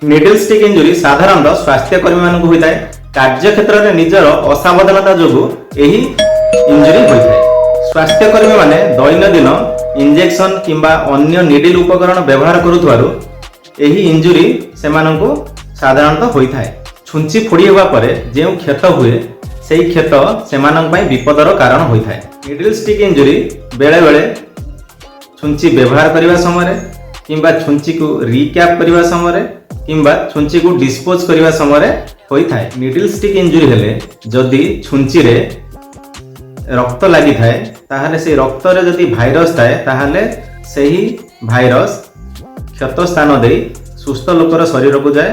Needle stick injury ସାଧାରଣତଃ ସ୍ୱାସ୍ଥ୍ୟକର୍ମୀମାନଙ୍କୁ ହୋଇଥାଏ। କାର୍ଯ୍ୟକ୍ଷେତ୍ରରେ ନିଜର ଅସାବଧାନତା ଯୋଗୁଁ ଏହି ଇଞ୍ଜୁରି ହୋଇଥାଏ। ସ୍ୱାସ୍ଥ୍ୟକର୍ମୀମାନେ ଦୈନନ୍ଦିନ ଇଞ୍ଜେକ୍ସନ କିମ୍ବା ଅନ୍ୟ ନିଡିଲ୍ ଉପକରଣ ବ୍ୟବହାର କରୁଥିବାରୁ ଏହି ଇଞ୍ଜୁରି ସେମାନଙ୍କୁ ସାଧାରଣତଃ ହୋଇଥାଏ। ଛୁଞ୍ଚି ଫୋଡ଼ି ହେବା ପରେ ଯେଉଁ କ୍ଷତ ହୁଏ, ସେହି କ୍ଷତ ସେମାନଙ୍କ ପାଇଁ ବିପଦର କାରଣ ହୋଇଥାଏ। ନିଡିଲ୍ ଷ୍ଟିକ୍ ଇଞ୍ଜୁରି ବେଳେବେଳେ ଛୁଞ୍ଚି ବ୍ୟବହାର କରିବା ସମୟରେ କିମ୍ବା ଛୁଞ୍ଚିକୁ ରିକ୍ୟାପ୍ କରିବା ସମୟରେ କିମ୍ବା ଛୁଞ୍ଚିକୁ ଡିସ୍ପୋଜ୍ କରିବା ସମୟରେ ହୋଇଥାଏ। ନିଡିଲ୍ ଷ୍ଟିକ୍ ଇଞ୍ଜୁରି ହେଲେ ଯଦି ଛୁଞ୍ଚିରେ ରକ୍ତ ଲାଗିଥାଏ, ତାହେଲେ ସେଇ ରକ୍ତରେ ଯଦି ଭାଇରସ୍ ଥାଏ, ତାହେଲେ ସେହି ଭାଇରସ୍ କ୍ଷତ ସ୍ଥାନ ଦେଇ ସୁସ୍ଥ ଲୋକର ଶରୀରକୁ ଯାଏ।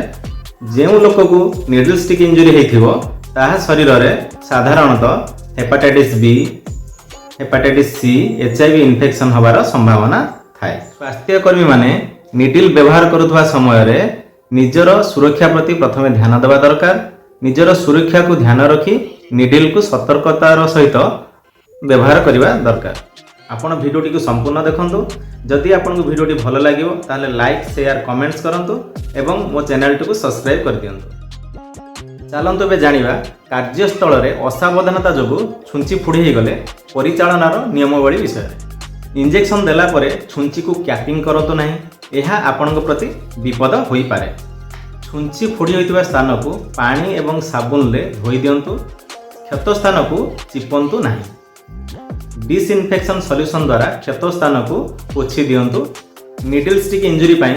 ଯେଉଁ ଲୋକକୁ ନିଡିଲ୍ ଷ୍ଟିକ୍ ଇଞ୍ଜୁରି ହେଇଥିବ, ତାହା ଶରୀରରେ ସାଧାରଣତଃ hepatitis B, hepatitis C, HIV infection ହେବାର ସମ୍ଭାବନା ଥାଏ। ସ୍ୱାସ୍ଥ୍ୟକର୍ମୀମାନେ ନିଡିଲ୍ ବ୍ୟବହାର କରୁଥିବା ସମୟରେ ନିଜର ସୁରକ୍ଷା ପ୍ରତି ପ୍ରଥମେ ଧ୍ୟାନ ଦେବା ଦରକାର। ନିଜର ସୁରକ୍ଷାକୁ ଧ୍ୟାନ ରଖି ନିଡିଲ୍କୁ ସତର୍କତାର ସହିତ ବ୍ୟବହାର କରିବା ଦରକାର। ଆପଣ ଭିଡ଼ିଓଟିକୁ ସମ୍ପୂର୍ଣ୍ଣ ଦେଖନ୍ତୁ। ଯଦି ଆପଣଙ୍କୁ ଭିଡ଼ିଓଟି ଭଲ ଲାଗିବ, ତାହେଲେ ଲାଇକ୍, ସେୟାର, କମେଣ୍ଟସ୍ କରନ୍ତୁ ଏବଂ ମୋ ଚ୍ୟାନେଲଟିକୁ ସବସ୍କ୍ରାଇବ୍ କରିଦିଅନ୍ତୁ। ଚାଲନ୍ତୁ ଏବେ ଜାଣିବା, କାର୍ଯ୍ୟସ୍ଥଳରେ ଅସାବଧାନତା ଯୋଗୁଁ ଛୁଞ୍ଚି ଫୋଡ଼ି ହୋଇଗଲେ ପରିଚାଳନାର ନିୟମାବଳୀ ବିଷୟରେ। ଇଞ୍ଜେକ୍ସନ୍ ଦେଲା ପରେ ଛୁଞ୍ଚିକୁ କ୍ୟାପିଂ କରନ୍ତୁ ନାହିଁ। ଏହା ଆପଣଙ୍କ ପ୍ରତି ବିପଦ ହୋଇପାରେ। ଛୁଞ୍ଚି ଫୋଡ଼ି ହୋଇଥିବା ସ୍ଥାନକୁ ପାଣି ଏବଂ ସାବୁନରେ ଧୋଇ ଦିଅନ୍ତୁ। କ୍ଷତ ସ୍ଥାନକୁ ଚିପନ୍ତୁ ନାହିଁ। ଡିସ୍ଇନଫେକ୍ସନ୍ ସଲ୍ୟୁସନ୍ ଦ୍ୱାରା କ୍ଷତ ସ୍ଥାନକୁ ପୋଛି ଦିଅନ୍ତୁ। ନିଡିଲ୍ ଷ୍ଟିକ୍ ଇଞ୍ଜୁରି ପାଇଁ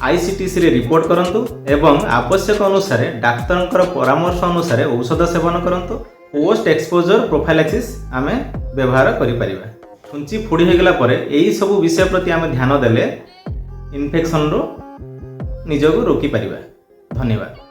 ଆଇସିଟିସିରେ ରିପୋର୍ଟ କରନ୍ତୁ ଏବଂ ଆବଶ୍ୟକ ଅନୁସାରେ ଡାକ୍ତରଙ୍କର ପରାମର୍ଶ ଅନୁସାରେ ଔଷଧ ସେବନ କରନ୍ତୁ। ପୋଷ୍ଟ ଏକ୍ସପୋଜର ପ୍ରୋଫାଇଲାକ୍ସିସ୍ ଆମେ ବ୍ୟବହାର କରିପାରିବା। ଛୁଞ୍ଚି ଫୋଡ଼ି ହୋଇଗଲା ପରେ ଏହି ସବୁ ବିଷୟ ପ୍ରତି ଆମେ ଧ୍ୟାନ ଦେଲେ ଇନଫେକ୍ସନରୁ ନିଜକୁ ରୋକିପାରିବା। ଧନ୍ୟବାଦ।